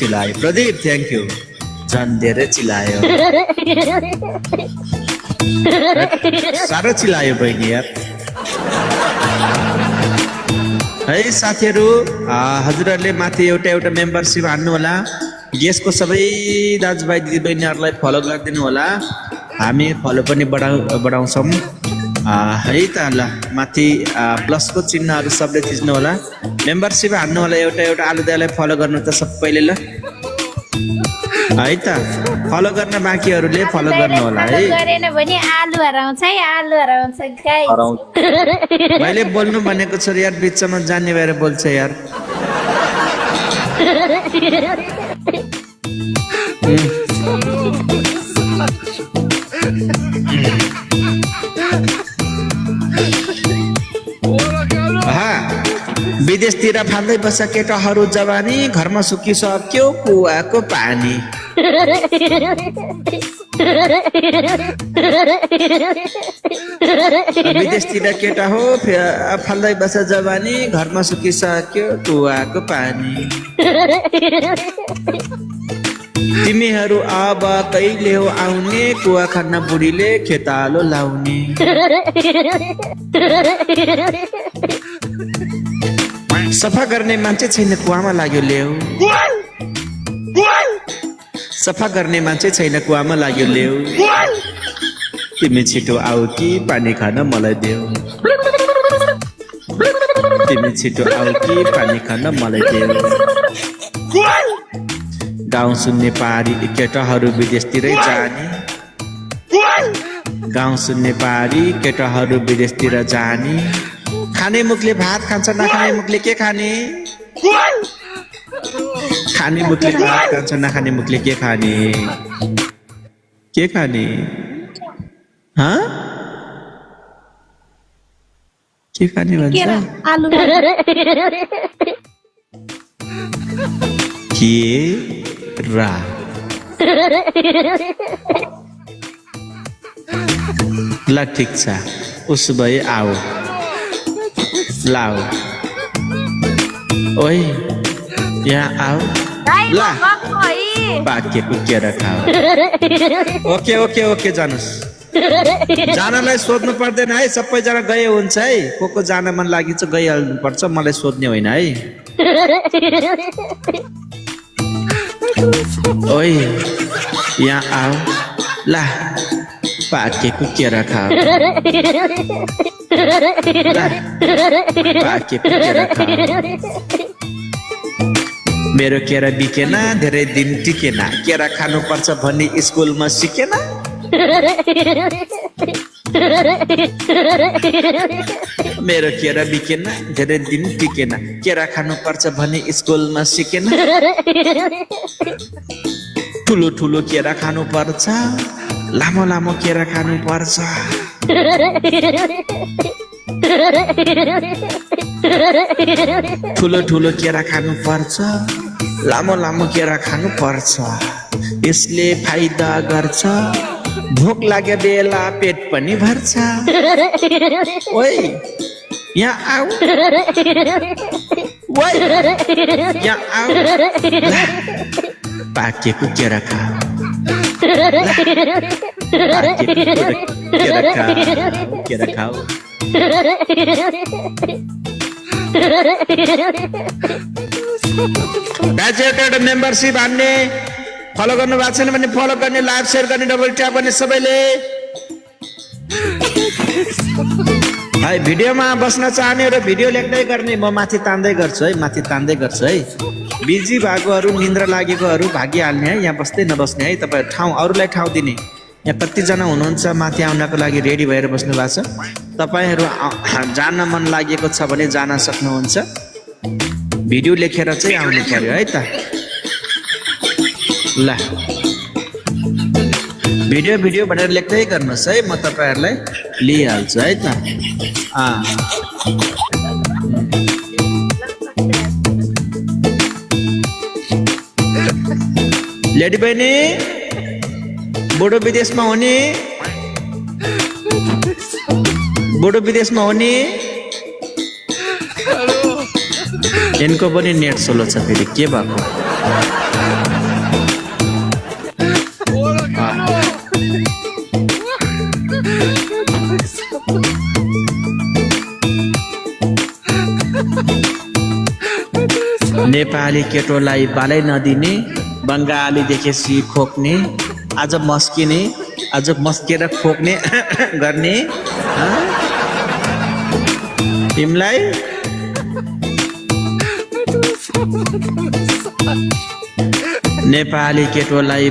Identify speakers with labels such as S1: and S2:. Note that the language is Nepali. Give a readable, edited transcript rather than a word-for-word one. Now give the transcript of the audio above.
S1: चिल्लायो प्रदीप थ्याङ्क यू झन् धेरै चिल्लायो साह्रो चिल्लायो बहिनी यार है साथीहरू हजुरहरूले माथि एउटा मेम्बरसिप हान्नु होला गेस्टको सबै दाजुभाइ दिदीबहिनीहरूलाई फलो गरिदिनु होला हामी फलो पनि बढाउँछौँ है त ल माथि प्लसको चिन्हहरू सबले थिच्नु होला मेम्बरसिप हान्नु होला एउटा आलुदालाई फलो गर्नु त सबैले ल है त फलो गर्न बाँकीहरूले फलो गर्नु होला है
S2: गरेन भने आलु हराउँछ है आलु हराउँछ गाइस
S1: मैले बोल्नु भनेको छु यार बिचमा जान्ने भएर बोल्छ यार विदेशतिर फाल्दै बस्छ केटाहरू जवानी घरमा सुकिसक्यो कुवाको पानी विदेशतिर केटा हो फाल्दै बस्छ जवानी घरमा सुकिसक्यो कुवाको पानी तिमीहरू अब कहिले हो आउने कुवा खन्न बुढीले खेतालो लाउने सफा गर्ने मान्छे छैन कुवामा लाग्यो ल्याऊ सफा गर्ने मान्छे छैन कुवामा लाग्यो ल्याऊ तिमी छिटो आऊ कि पानी खान मलाई देऊ तिमी छिटो आऊ कि पानी खान मलाई देऊ गाउँ सुन्ने पारी केटाहरू विदेशतिरै जाने गाउँ सुन्ने पारी केटाहरू विदेशतिर जाने खाने मुखले भात खान्छ नखाने मुखले के खाने खाने मुखले भात खान्छ नखाने मुखले के खाने के खाने भन्छ
S2: आलु
S1: केरा ल ठिक छ उसो भए आऊ लाओ ओए यहाँ आओ ला पाकेको केरा खाओ ओके ओके ओके जानुस् जानलाई सोध्नु पर्दैन है सबैजना गए हुन्छ है को जान मन लागि चाहिँ गइहाल्नु पर्छ मलाई सोध्ने होइन है ओए यहाँ आओ ला पाकेको केरा खाओ मेरो केरा बिकेन धेरै दिन टिकेन केरा खानु पर्छ भन्ने स्कुलमा सिकेन मेरो केरा बिकेन धेरै दिन टिकेन केरा खानु पर्छ भन्ने स्कुलमा सिकेन ठुलो ठुलो केरा खानु पर्छ लामो लामो केरा खानु पर्छ ठुलो ठुलो केरा खानु पर्छ लामो लामो केरा खानु पर्छ यसले फाइदा गर्छ भोक लाग्यो बेला पेट पनि भर्छ ओइ यहाँ आऊ ओइ यहाँ आऊ पाकेको केरा खाऊ केरा खाऊ एउटा मेम्बरसिप हान्ने फलो गर्नु भएको छैन भने फलो गर्ने लाइभ सेयर गर्ने डबल ट्याप गर्ने सबैले है भिडियोमा बस्न चाहने र भिडियो लेख्दै गर्ने म माथि तान्दै गर्छु है बिजी भएकोहरू निन्द्रा लागेकोहरू भागिहाल्ने है यहाँ बस्दै नबस्ने है तपाईँ ठाउँ अरूलाई ठाउँ दिने यहाँ कतिजना हुनुहुन्छ माथि आउनको लागि रेडी भएर बस्नु भएको छ तपाईँहरू जान मन लागेको छ भने जान सक्नुहुन्छ भिडियो लेखेर चाहिँ आउनु पर्यो है त ल भिडियो भनेर लेख्दै गर्नुहोस् है म तपाईँहरूलाई लिइहाल्छु है त लेडी बहिनी बुढो विदेशमा हुने यिनको पनि नेट सोलो छ फेरि के भएको नेपाली केटोलाई बालै नदिने, बङ्गाली देखेपछि खोक्ने, आज मस्किने, आज मस्केर खोक्ने गर्ने तिमीलाई नेपाली केटोलाई